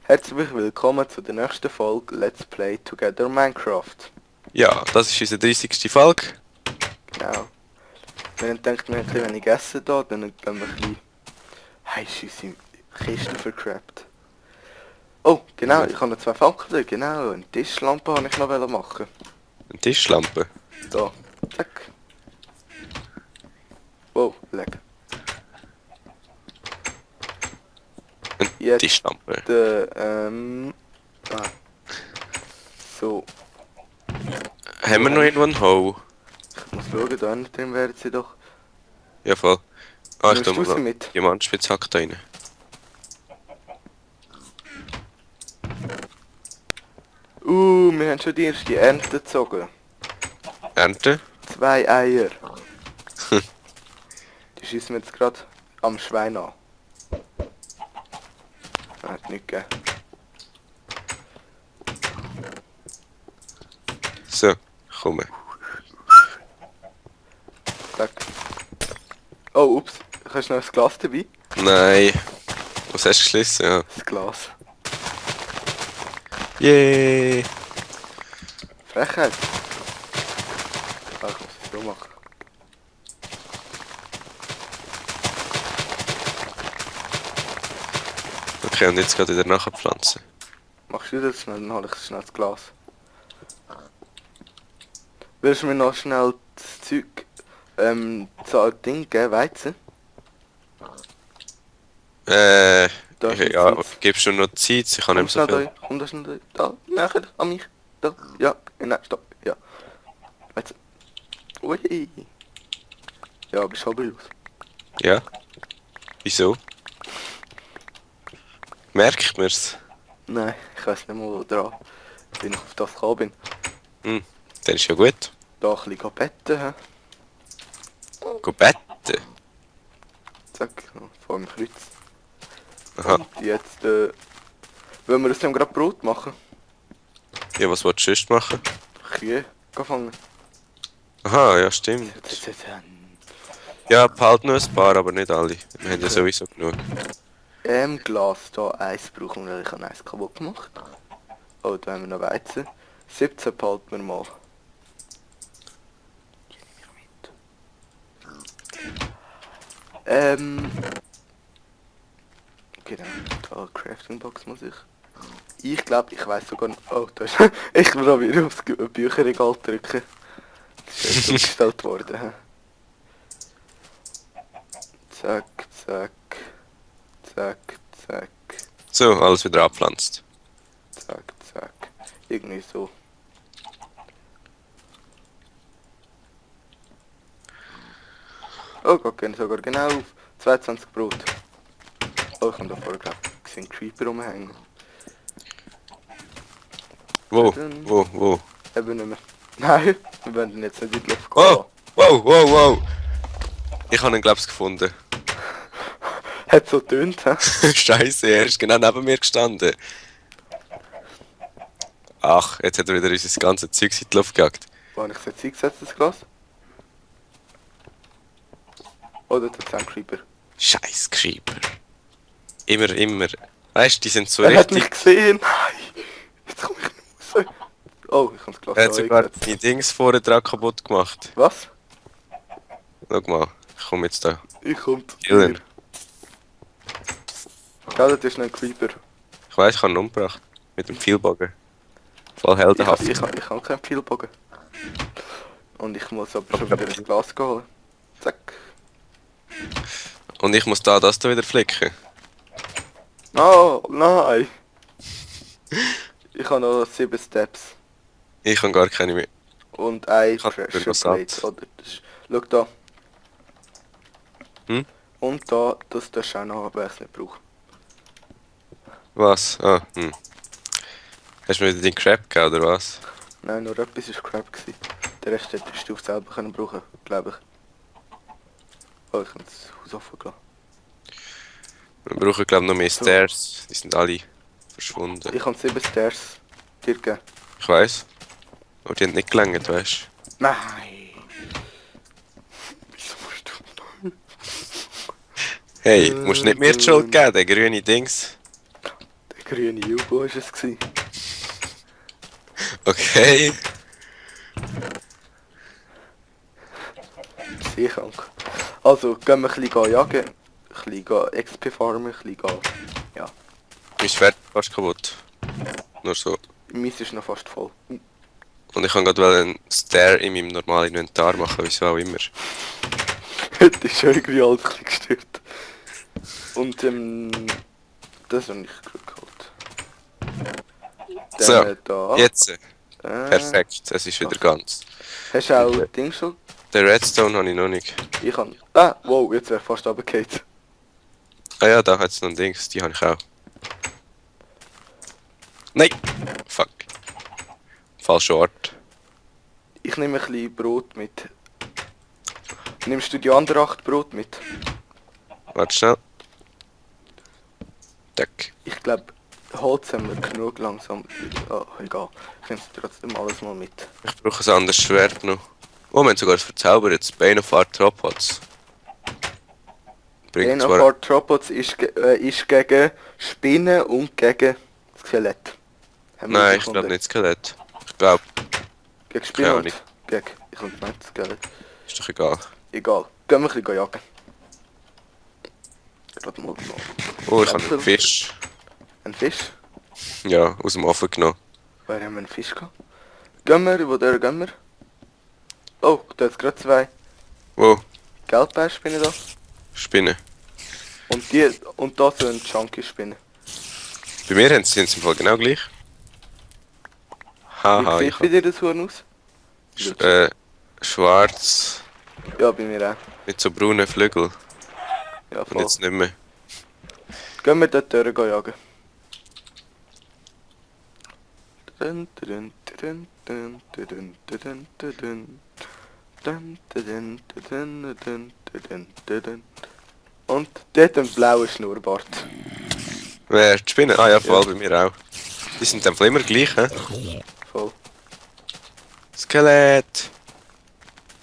Herzlich willkommen zu der nächsten Folge Let's Play Together Minecraft. Ja, das ist unsere 30. Folge. Genau. Wir haben gedacht, wir haben ein bisschen wenig Essen da, dann haben wir ein bisschen... Hey, ist unsere Kiste vercrappt. Oh, genau, ich habe noch 2 Fackeln, genau, eine Tischlampe wollte ich noch machen. Eine Tischlampe. Da, zack. Wow, leck. Eine Jetzt, Tischlampe. So, Haben wir noch irgendwo einen Hoe? ich muss schauen, da drin wären sie doch. Ja, voll. Ah, ich Nimmst tue du mal sie noch mit? Diamantspitzhacke da rein. Wir haben schon die erste Ernte gezogen. Ernte? 2 Eier. Die schießen wir jetzt gerade am Schwein an. Hat nicht gegeben. So, komm. Zack. Oh, ups. Hast du noch ein Glas dabei? Nein. Was hast du geschlossen? Ja. Das Glas. Yay! Frechheit. Ah, ich muss es so machen. Okay, und jetzt gerade wieder nachpflanzen. Machst du das schnell, dann hole ich schnell das Glas. Willst du mir noch schnell das Zeug, das Ding geben, Weizen? Da ist ein Ja, Zeit. gibst du noch Zeit? Ich habe nicht Komm mehr so schnell viel. da, komm da schnell da, nachher an mich. Da, ja, nein, stopp, ja. Weizen. Ui. Ja, bist halb los. Ja? Wieso? Merkt mir's? Nein, ich weiß nicht mal, wo dran bin ich auf das gekommen bin. Dann ist ja gut. Da ein bisschen betten, hä? Go betten. Zack, vor dem Kreuz. Aha. Und jetzt, wollen wir aus dem gerade Brot machen? Ja, was willst du sonst machen? Kühe fangen. Aha, ja, stimmt. Ja, behalten nur ein paar, aber nicht alle. Wir haben ja sowieso genug. Glas, da eins brauchen wir, weil ich habe eins kaputt gemacht. Oh, da haben wir noch Weizen. 17 behalten wir mal. Genau, da Crafting Box muss ich. Ich glaube, ich weiß sogar nicht. Oh, da ist. Ich probiere aufs Bücherregal drücken. Das ist jetzt umgestellt worden. Hä? Zack, zack. Zack, zack. So, alles wieder abpflanzt. Zack, zack. Irgendwie so. Oh Gott, gehen sogar genau auf 22 Brot. Oh, ich habe da vorher glaube ich gesehen Creeper rumhängen. Wo? Dann- Wo? Eben nicht mehr. Nein, wir werden ihn jetzt nicht in die Luft Oh! Wow! Ich habe ihn, glaub's, gefunden. Hat so tönt, hä? Scheiße, er ist genau neben mir gestanden. Ach, jetzt hat er wieder unser ganzes Zeug in die Luft gejagt. Wo habe ich es jetzt eingesetzt, das Glas? Oder der Creeper? Scheiß Creeper. Immer. Weißt du, die sind so Er hat mich richtig... gesehen! Nein! Jetzt komme ich nicht raus! Oh, ich habe das Glas Er hat da sogar eingesetzt. die Dings vorne dran kaputt gemacht. Was? Schau mal, ich komme jetzt da. Ich komme zu Killen. dir. Gell, das ist noch ein Creeper. Ich weiß, ich habe ihn umgebracht. Mit dem Pfeilbogen. Voll Ich heldenhaft. habe keinen Pfeilbogen. Und ich muss aber schon wieder ein Glas holen. Zack. Und ich muss das da wieder flicken. Oh, nein! Ich habe noch 7 Steps. Ich habe gar keine mehr. Und ein Ich hab Pressure noch Plate. satt. Oder das, schau da. Hm? Und da, das ist auch noch, aber ich es nicht brauche. Was? Hast du mir wieder den Crap gegeben, oder was? Nein, nur etwas war Crap gewesen. Den Rest hättest du selber können brauchen, glaube ich. Oh, ich habe das Haus offen gelassen. Wir brauchen, glaube ich, noch mehr So. Stairs. Die sind alle verschwunden. Ich habe 7 Stairs dir gegeben. Ich weiß. Aber die haben nicht gelangt, weißt Nein! Wieso musst du... Hey, musst nicht mir die Schuld geben, der grüne Dings. grüne Jubo war es gewesen. Okay. Sehr krank. Also, gehen wir ein bisschen jagen, ein bisschen XP farmen, ein bisschen ja. Mein Schwert ist fast kaputt. Nur so. Meins ist noch fast voll. Und ich kann gerade einen Stair in meinem normalen Inventar machen, wieso auch immer. Heute ist schon irgendwie alles ein bisschen gestört. Und das habe ich geholt. So, Da. jetzt. Perfekt, es ist wieder ganz. Hast du auch Ding schon? Den Redstone habe ich noch nicht. Ich kann. Ah, wow, jetzt wäre fast runtergefallen. Ah ja, da hat es noch ein Dings, die habe ich auch. Nein! Fuck. Falscher Ort. Ich nehme ein bisschen Brot mit. Nimmst du die anderen 8 Brot mit? Warte schnell. Tack. Ich glaube, Holz haben wir genug langsam. Oh, egal. Ich nehme trotzdem alles mal mit. Ich brauche ein anderes Schwert noch. Oh, wir haben sogar verzaubert. Jetzt Bane of Arthropods. Bringt Ein zwar... Arthropods ist gegen Spinnen und gegen Skelett. Haben wir Nein, ich gefunden. glaube nicht Skelett. Ich glaube, Gegen Spinnen Keine und gegen... Ich habe gemeint Skelett. ist doch egal. Egal. Gehen wir ein bisschen jagen. Gerade mal Oh, ich habe einen Fisch. Ein Fisch? Ja, aus dem Ofen genommen. Wer haben wir einen Fisch gehabt? Gehen wir, wo der gehen wir? Oh, da hat gerade 2 Wow, Geldbärspinnen da. Spinnen. Und da so ein Chunky-Spinne. Bei mir sind sie im Fall genau gleich. Haha, Wie ich sieht bei dir das Horn aus? schwarz Ja, bei mir auch. mit so braunen Flügeln. Ja, Und voll. jetzt nicht mehr. Gehen wir dort jagen. Dun, dun, dun, dun, dun, dun, dun, dun. Dun, dun, dun, dun, dun, dun, dun. Und dort ein blauer Schnurrbart. Wer? Die Spinnen? Ah ja, voll, Ja. bei mir auch. Die sind dann immer gleich, hä? Voll. Skelett!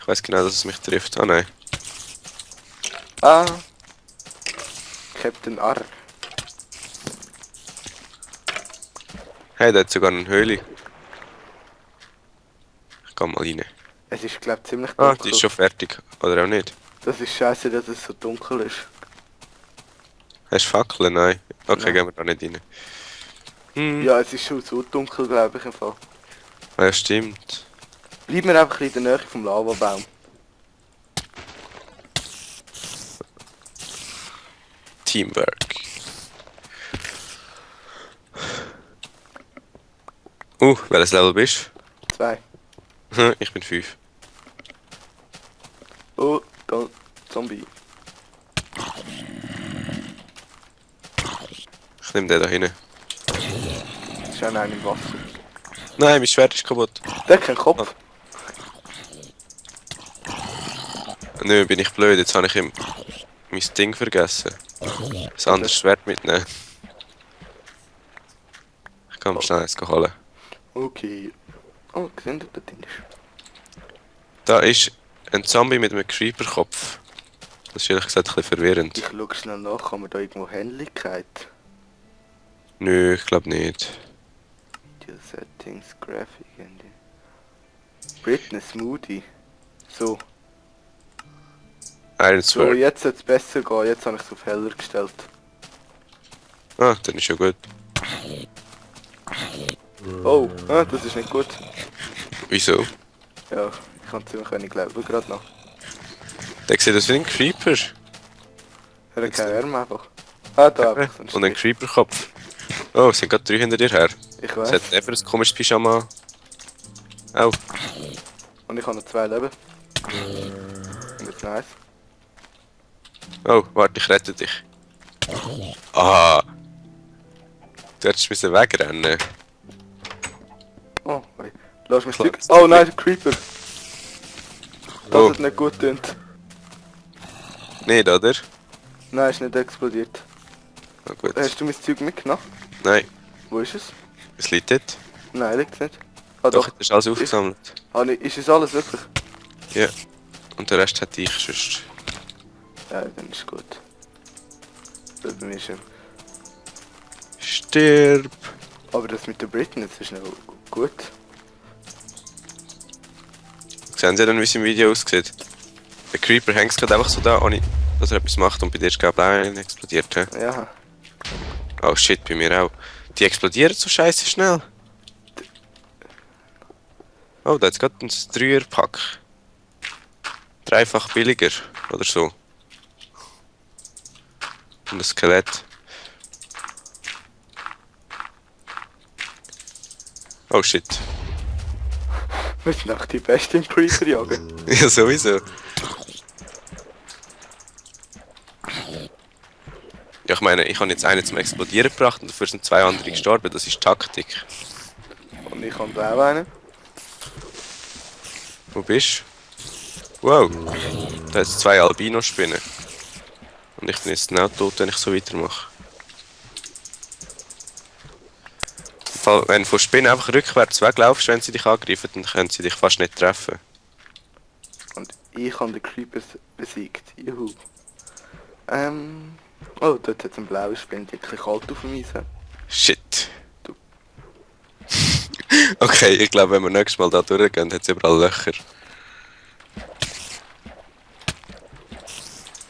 Ich weiß genau, dass es mich trifft. Ah nein. Ah. Captain R. Hey, der hat sogar eine Höhle. Ich geh mal rein. Es ist, glaube ich, ziemlich Ah, dunkel. die ist schon fertig. Oder auch nicht. Das ist scheiße, dass es so dunkel ist. Hast du Fackeln? Nein. Okay, Nein. gehen wir da nicht rein. Hm. Ja, es ist schon so dunkel, glaube ich, im Fall. Ah, ja, stimmt. Bleiben wir einfach in der Nähe vom Lavabaum. Teamwork. Welches Level bist 2. du? Ich bin 5. Oh, da, Zombie. Ich nehme den da hinten. Es ist auch einer im Wasser. Nein, mein Schwert ist kaputt. Der hat keinen Kopf. Nö, bin ich blöd. Jetzt habe ich ihm mein Ding vergessen. Ein anderes Schwert mitnehmen. Ich kann mir schnell eins holen. Okay. Oh, gesehen, da drin ist. Da ist ein Zombie mit einem Creeper-Kopf. Das ist ehrlich gesagt ein bisschen verwirrend. Ich schaue schnell nach, haben wir da irgendwo Händlichkeit? Nö, ich glaube nicht. Video Settings, Graphic Engine. Britney Smoothie. So. Iron So, Sword. jetzt sollte es besser gehen. Jetzt habe ich es auf heller gestellt. Ah, dann ist ja gut. Oh, das ist nicht gut. Wieso? Ja, ich habe ziemlich wenig Leben gerade noch. Der sieht aus wie ein Creeper. Er hat keine Arme einfach. Ah, da einfach so ein Und ein Strich. Creeper-Kopf. Oh, es sind gerade 3 hinter dir her. Ich Es weiß. hat einfach ein komisches Pyjama. Au. Und ich habe noch 2 Leben. Und jetzt nice. Oh, warte, ich rette dich. Ah. Du hättest müssen wegrennen. Oh, wait. Lass mich Klar. zurück. Oh nein, Creeper. Das Oh. hat nicht gut getönt. Nicht, oder? Nein, ist nicht explodiert. Na gut. Hast du mein Zeug mitgenommen? Nein, Wo ist es? es liegt dort. Nein, liegt nicht. Ah Doch, doch. das ist alles aufgesammelt. Ist es alles wirklich? Ja. Und der Rest hätte ich sonst. Ja, dann ist gut. Bei mir ist er. Ist Stirb! Aber das mit der Britain, das ist noch gut. Sehen Sie dann, wie es im Video aussieht? Der Creeper hängt gerade einfach so da, ohne dass er etwas macht und bei dir ist glaube ich auch einer explodiert. He? Ja. Oh shit, bei mir auch. Die explodieren so scheiße schnell. Oh, da hat's gerade ein 3er-Pack. Dreifach billiger oder so. Und ein Skelett. Oh shit. Wir sind auch die Besten im Creeper jagen. Ja, sowieso. Ja, ich meine, ich habe jetzt einen zum Explodieren gebracht und dafür sind 2 andere gestorben. Das ist Taktik. Und ich habe da auch einen. Wo bist du? Wow. Da hat es 2 Albino-Spinnen. Und ich bin jetzt genau tot, wenn ich so weitermache. Im Fall, wenn du von Spinnen einfach rückwärts weglaufst, wenn sie dich angreifen, dann können sie dich fast nicht treffen. Und ich habe den Creeper besiegt. Juhu. Oh, dort hat es einen blauen Spinn, die ein bisschen kalt auf dem Eis. Shit. Okay, ich glaube, wenn wir nächstes Mal da durchgehen, hat es überall Löcher.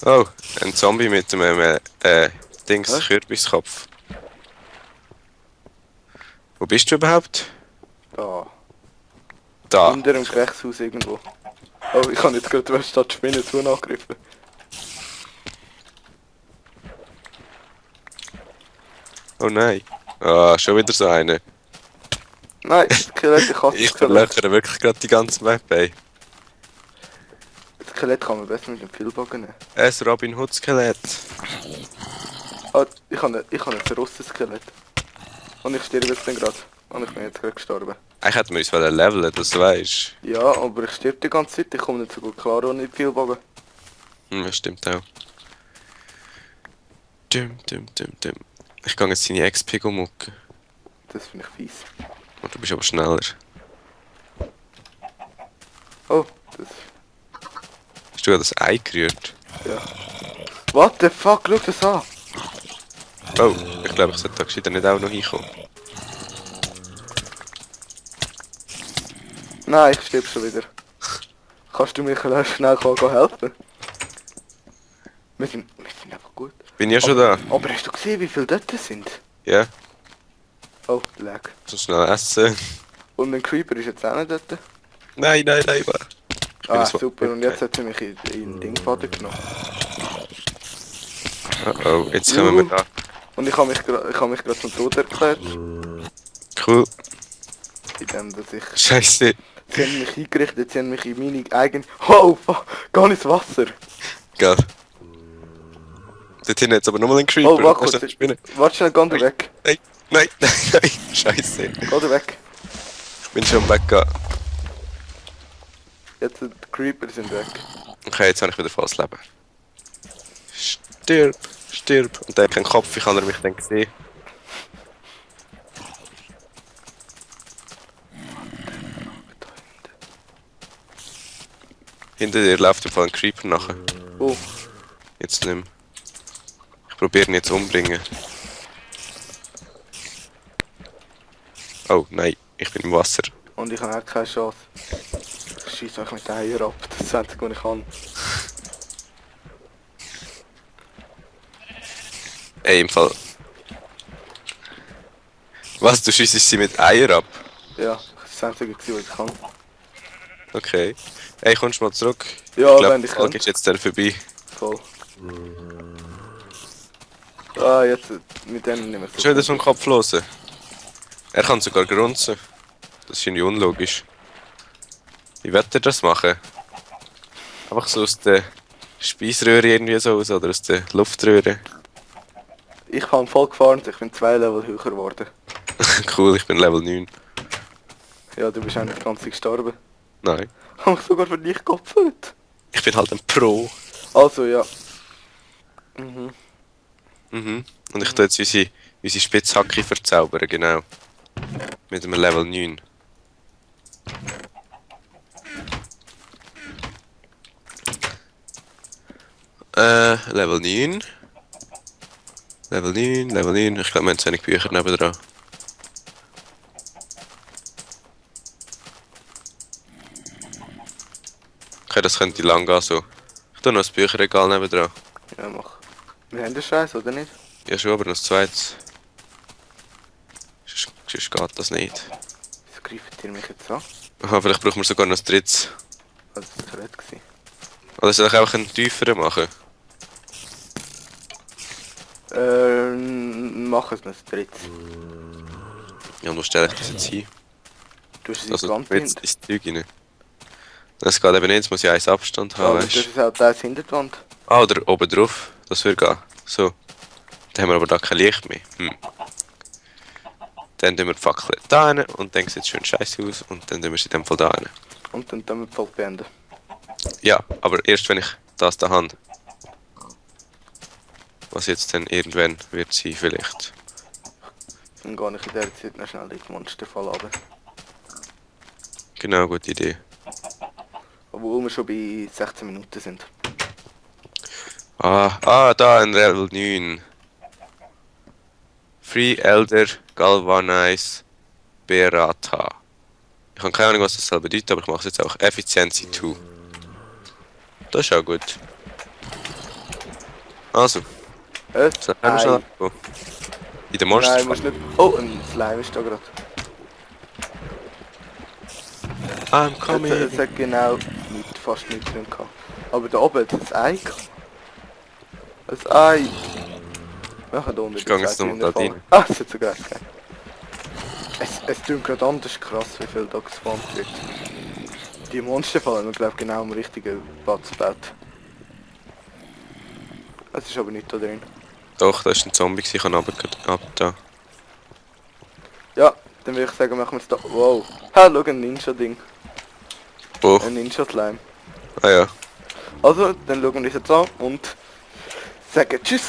Oh, ein Zombie mit einem Dings, Was? Kürbiskopf. Wo bist du überhaupt? Da. Da. Hinter dem Gewächshaus irgendwo. Oh, ich habe jetzt gerade statt Spinnen zu angegriffen. Oh nein. Ah, schon wieder so eine. Nein, Skelett, ich hasse Ich Skelett. verlöchere wirklich gerade die ganze Map, ey. Skelett kann man besser mit dem Pfeilbogen nehmen. Ein Robin Hood Skelett. Ah, ich habe ein zerrossenes Skelett. Und ich sterbe jetzt dann gerade. Und ich bin jetzt gerade gestorben. Eigentlich hätten wir uns leveln, das weisst. Ja, aber ich sterbe die ganze Zeit. Ich komme nicht so gut klar ohne Pfeilbogen. Das stimmt auch. Ich gehe jetzt seine XP mucken. Das finde ich fies. Oh, du bist aber schneller. Oh, das... Hast du das Ei gerührt? Ja. What the fuck, schau das an! Oh, ich glaube, ich sollte da gescheiter nicht auch noch hinkommen. Nein, ich sterbe schon wieder. Kannst du mir schnell helfen? Wir sind einfach gut. Bin ja schon da. Aber hast du gesehen, wie viele dort sind? Ja, Oh, lag. so schnell essen. Und ein Creeper ist jetzt auch nicht dort. Nein, nein, nein. Ah, so- super. Und jetzt hat sie mich in den Dingfaden genommen. Oh, jetzt kommen wir da. Und ich habe mich gerade zum Tod erklärt. Cool. Indem, dass ich... Scheiße. Sie haben mich eingerichtet, sie haben mich in meine eigene... Oh, fuck, geh ins Wasser! Geil. Dort hinten jetzt aber nochmal ein Creeper. Oh, warte Hast du kurz. eine Spinne? Warte schnell, geh du weg. Nein, nein, nein, nein. Scheiße. Geh du weg. Ich bin schon weggegangen. Jetzt die Creeper sind weg. Okay, jetzt habe ich wieder volles Leben. Stirb, stirb. Und der hat keinen Kopf, wie kann er mich dann sehen? Hinter dir läuft im Fall ein Creeper nachher. Oh, Jetzt nimm. Ich probiere ihn jetzt umbringen. Oh nein, ich bin im Wasser. und ich habe auch keine Chance. Ich schieße euch mit den Eier ab. Das ist das Einzige, was ich kann. Ey, im Fall. Was, du schießt sie mit Eier ab? Ja, das ist das Einzige, was ich kann. Okay. Ey, kommst du mal zurück? Ja, ich wenn glaube, ich die kann. Folge ist jetzt dann vorbei. Voll. Ah, jetzt mit denen nicht mehr so. Schon wieder so einen Kopf losen. Er kann sogar grunzen. Das ist irgendwie unlogisch. Wie wird er das machen? Einfach so aus der Speiseröhre irgendwie so aus oder aus der Luftröhre. Ich habe voll gefahren, ich bin 2 Level höher geworden. Cool, ich bin Level 9. Ja, du bist eigentlich ganz gestorben. Nein. Ich habe mich sogar für dich geopfert. Ich bin halt ein Pro. Also, ja. Mhm. Mhm. Und ich tue jetzt unsere Spitzhacke verzaubern, genau. Mit einem Level 9. Level 9. Level 9, Level 9. Ich glaube, wir haben zu wenig Bücher nebendran. Okay, das könnte lang gehen so. Ich tue noch das Bücherregal nebendran. Ja, mach. Wir haben den Scheiß, oder nicht? Ja schon, aber noch das zweites. Sonst geht das nicht. Wieso greift ihr mich jetzt an? Aha, vielleicht brauchen wir sogar noch das drittes. Das war Toilette gewesen. Oder soll ich einfach einen tieferen machen? Mach es noch das dritte. Ja, und wo stelle ich das jetzt hin? Du hast es in die Also Wand jetzt hinten. ins Zeug rein. Das geht eben nicht, jetzt muss ich 1 Abstand Ja, haben, aber weißt das du? ist halt eins hinter die Wand. Ah, oder oben drauf. Das würde gehen. So. Dann haben wir aber da kein Licht mehr. Dann tun wir die Fackel da rein und dann sieht es schön scheiße aus und dann tun wir sie in dem Fall da rein. Und dann tun wir die Folge beenden. Ja, aber erst wenn ich das da habe. Was jetzt dann irgendwann wird sein, vielleicht. Dann gehe ich in der Zeit noch schnell in die Monsterfall runter. Genau, gute Idee. Obwohl wir schon bei 16 Minuten sind. Da ein Level 9. Free Elder Galvanize Berata. Ich habe keine Ahnung, was das soll bedeuten, aber ich mache es jetzt auch. Efficiency 2. Das ist auch gut. Also, soll ich noch schnell abgehen? In der Monster. Nein, musst nicht. Oh, ein Slime ist da gerade. I'm coming. Es hat genau nicht, fast nichts drin gehabt. Aber da oben hat es ein Ei gehabt. Ein Ei! Wir können da unten Ich gehe jetzt noch mal da rein. Ah, es hat sogar gegeben. Es tut gerade anders krass, wie viel da gespawnt wird. Die Monsterfall haben wir, glaube ich, genau am richtigen Platz gebaut. Es ist aber nicht da drin. Doch, da ist ein Zombie, ich kann ab da. Ja, dann würde ich sagen, machen wir es da. Wow! Ha, schau, ein Ninja-Ding. Wo? Ein Ninja-Slime. Ah ja. Also, dann schauen wir uns jetzt an und sagen Tschüss!